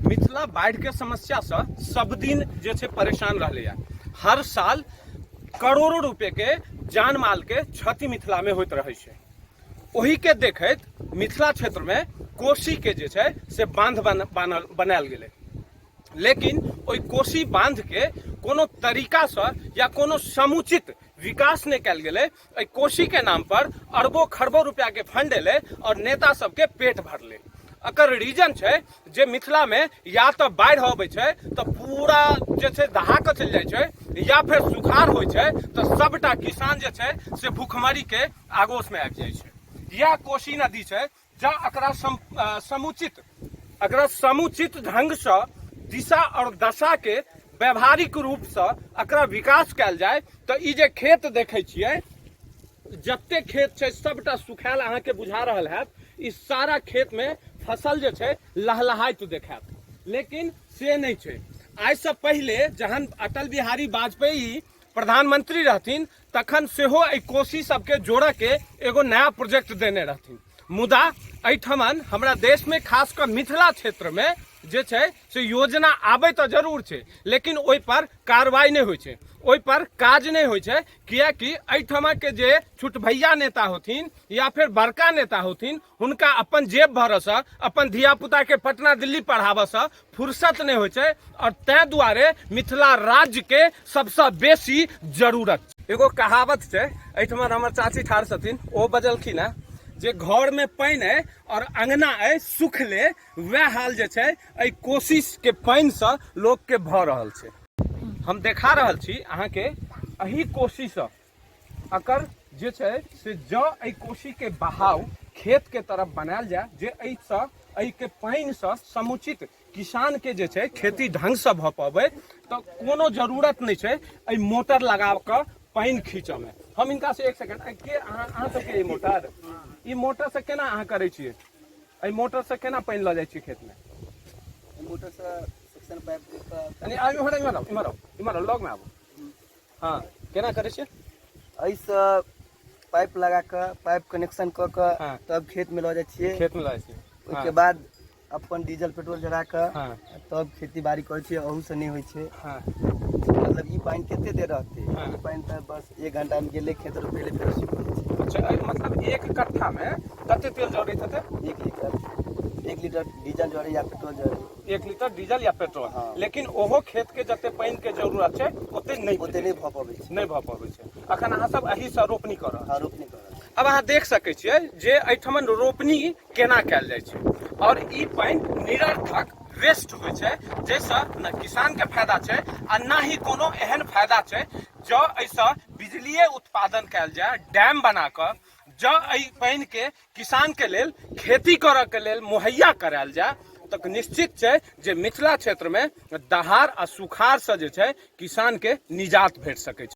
मिथिला बाढ़िके समस्यासँ सब दिन जे छै परेशान रहलैए। हर साल करोड़ों रुपएके जान मालके क्षति मिथिलामे होइत रहै छै। ओहिके देखैत मिथिला क्षेत्रमे कोसीके जे छै से बांध बनायल गेलै, लेकिन ओहि कोसी बांधके कोनो तरीकासँ या कोनो समुचित विकास नहि कयल गेलै। एहि कोसीके नाम पर अरबों खरबों रुपयाके फंड एलै आओर नेता सबके पेट भरलै। एकर रीजन छै जे मिथिलामे या तऽ बाढ़ि अबै छै तऽ पूरा जे छै दहा कऽ चलि जाइ छै, या फेर सुखाड़ होइ छै तऽ सबटा किसान जे छै से भूखमरीके आगोशमे आबि जाइ छै। इएह कोसी नदी छै, जँ एकरा समुचित एकरा समुचित ढंगसँ दिशा आओर दशाके व्यवहारिक रूपसँ एकरा विकास कयल जाय तऽ ई जे खेत देखै छियै, जते खेत छै सबटा सुखायल अहाँके बुझा रहल हैत। ई सारा खेतमे फसल जे छै लहलहाइत देखायत, लेकिन से नहि छै। आइसँ पहिले जहन अटल बिहारी वाजपेयी प्रधानमंत्री रहथिन तखन सेहो एहि कोसी सबके जोड़ऽके एगो नया प्रोजेक्ट देने रहथिन, मुदा एहिठमन हमरा देशमे खास कऽ मिथिला क्षेत्रमे जे छै से योजना आबै तऽ जरूर छै, लेकिन ओहिपर कार्रवाई नहि होइ छै, ओहिपर काज नहि होइ छै, किएकि एहिठमाके जे छुटभैया नेता होथिन या फेर बड़का नेता होथिन, हुनका अपन जेब भरऽसँ, अपन धियापुताके पटना दिल्ली पढ़ाबऽसँ फुर्सत नहि होइ छै, आओर ताहि दुआरे मिथिला राज्यके सबसँ बेसी जरूरत। एगो कहावत छै, एहिठमा हमर चाची ठाढ़ छथिन, ओ बजलखिन हेँ जे घरमे पानि अइ आओर अङ्गना अइ सुखले, वएह हाल जे छै एहि कोशीके पानिसँ लोकके भऽ रहल छै। हम देखा रहल छी अहाँके एहि कोशीसँ एकर जे छै से जँ एहि कोशीके बहाव खेतके तरफ बनायल जाय, जे एहिसँ एहिके पानिसँ समुचित किसानके जे छै खेती ढङ्गसँ भऽ पबै, तऽ कोनो जरूरत नहि छै एहि मोटर लगा कऽ पानि खींचऽमे। हम हिनकासँ एक सेकंड के अहाँ सबके ई मोटर, ई मोटरसँ केना अहाँ करै छियै? एहि मोटरसँ केना पानि लऽ जाइ छियै खेतमे? मोटरसँ सेक्शन पाइप। कनि इम्हर इम्हर आउ, इम्हर आउ, इम्हर आउ, लगमे आबू। हँ, केना करै छियै? एहिसँ पाइप लगा कऽ, पाइप कनेक्शन कऽ कऽ तब खेतमे लऽ जाइ छियै। खेतमे लऽ जाइ छियै। ओहिके बाद अपन डीजल पेट्रोल जरा कऽ तब खेती बाड़ी करै छियै। अहूसँ नहि होइ छै। मतलब ई पानि कते देर रहतै? ई पानि तऽ बस एक घंटामे गेलै, खेत रोपेलै, फेर सुखि जाइ छै। अच्छा, मतलब एक कट्ठामे कते तेल जरैत हेतै? 1 लीटर, 1 लीटर डीजल जरै या पेट्रोल जरै। 1 लीटर डीजल या पेट्रोल। लेकिन ओहो खेत के जते पानि के जरूरत छै ओते नहि ओते नहि भऽ पबै छै। नहि भऽ पबै छै। अखन अहाँ सब एहि से रोपनी कऽ रहल? हँ, रोपनी कऽ रहल। अब अहाँ देख सकै छियै जे एहिठमन रोपनी केना कयल जाइ छै आओर ई पानि निरर्थक वेस्ट होइ छै, जाहिसँ न किसानके फायदा छै आ न ही कोनो एहन फायदा छै। जँ एहिसँ बिजलिए उत्पादन कयल जाय डैम बना कऽ, जँ एहि पानिके किसानके लेल खेती करऽके लेल मुहैया करायल जाय, तऽ निश्चित छै जे मिथिला क्षेत्रमे दहार आ सुखाड़सँ जे छै किसानके निजात भेट सकै छै।